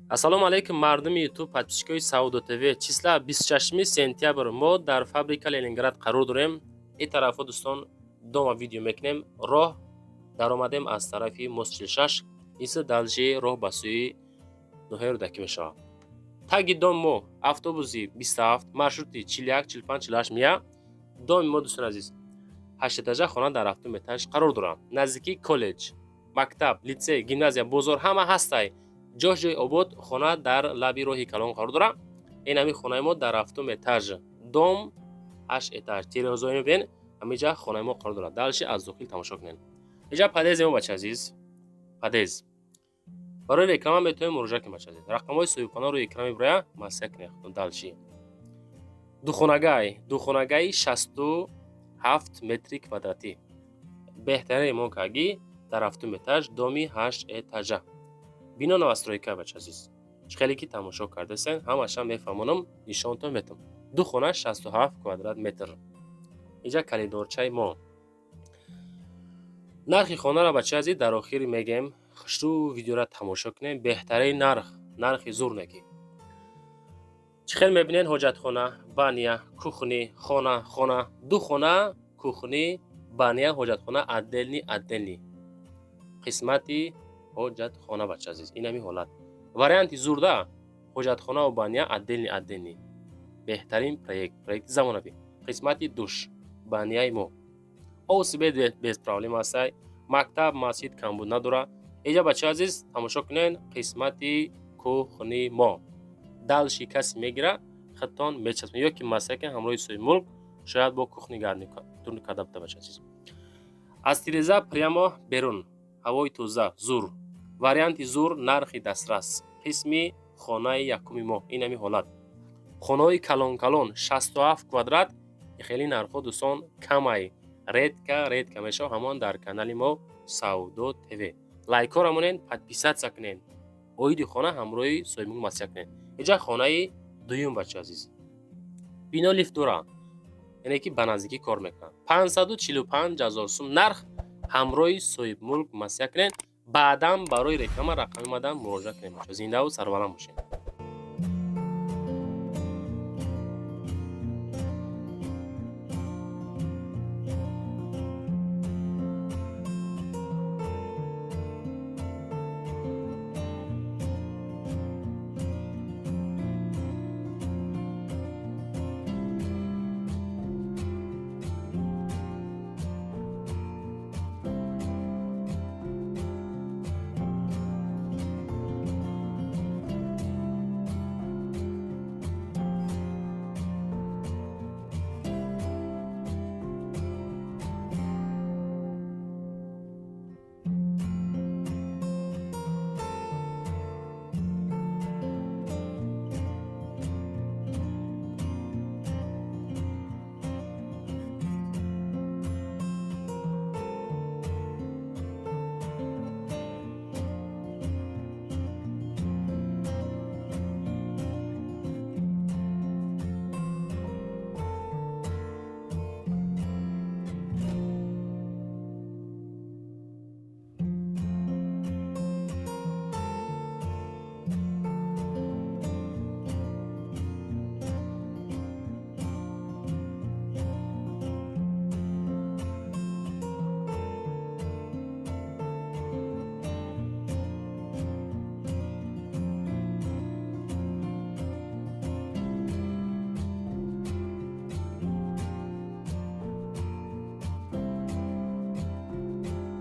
Ассалому алайкум, мардуми Ютуб, подписчикои Савдо ТВ. Числа 26 сентябр, мо дар фабрика Ленинград қарор дорем. Ин тарафҳо, дӯстон, дома видео мекунем. Роҳ даромадем аз тарафи мост 46, иса дальше роҳ ба сӯи ноҳияи Рӯдакӣ мешавад. Таги дом мо автобуси 27, маршрути 41, 45, 48 мия. Доми мо, дӯстони азиз, ҳаштэтажа хона дар ҳафтум этаж қарор дорад. Наздикии коллеҷ, мактаб, литсей, гимназия, бозор ҳама ҳастай. Ҷош ҷои обод, хона дар лаби роҳи калон қарор дорад. Ин ҳами хонаи мо дар ҳафтум этаж, дом ҳашт этаж, тирезаҳо мебинед, ҳамиҷа хонаи мо қарор дорад. Дальше аз дохил тамошо кунед. Иҷа подъезди мо, бача азиз, подъезд. Барои реклама метавонем муроҷиат кунем, бача азиз, рақамҳои соҳибхона рӯи экран мебирояд, маслиҳат кунед. Дальше духонагай, духонагаи 67 метри квадратӣ, беҳтарин ремонт кардагӣ, дар ҳафтум этаж, доми ҳашт этажа, бино новостройка. Бача азиз, чӣ хеле ки тамошо кардасен, ҳамаша мефаҳмонам, нишонтон метам. Ду хона, 67 квадрат метр. Инҷа коридорчаи мо. Нархи хонаро, бачаи азиз, дар охир мегем. Хушрӯ видеоро тамошо кунем. Беҳтарин нарх, нархи зур неки. Чӣ хел мебинед, ҳоҷатхона, баня, кухни, хона, хона, ду хона, кухни, баня, ҳоҷатхона отдельный, отдельный қисмати ҳоҷатхона. Бача азиз, ин ҳами ҳолат, варианти зурда, ҳоҷатхонаву баня отдельный, отдельный. Беҳтарин проект, проекти замонавӣ. Қисмати душ, баняи мо, осибе без проблем ҳастай. Мактаб, масҷид камбуд надорад. Иҷа, бачаи азиз, тамошо кунед, қисмати кухни мо. Дальше касе мегира, худтон мечаспонед ё ки маслиҳат кунед ҳамроҳи соҳибмулк, шояд бо кухни гарнитур карда буда. Бача азиз, аз тиреза прямо берун ҳавои тоза, зур, варианти зур, нархи дастрас. Қисми хонаи якуми мо, ин ҳами ҳолат, хонаҳои калон калон, 67 квадрат, хеле нархҳо, дӯстон, камай, редко, редко мешавад. Ҳамон дар канали мо Савдо ТВ лайкҳоро монед, подписаться кунед, оиди хона ҳамроҳи соҳибмулк маслиҳат кунед. Инҷа хонаи дуюм, бача азиз. Бино лифт дорад, яъне ки ба наздикӣ кор мекунад. 545 000 сум нарх, ҳамроҳи соҳибмулк маслиҳат кунед. Баъдан барои реклама рақами омадан муроҷиат кунед. Зиндаву сарбаланд бошед.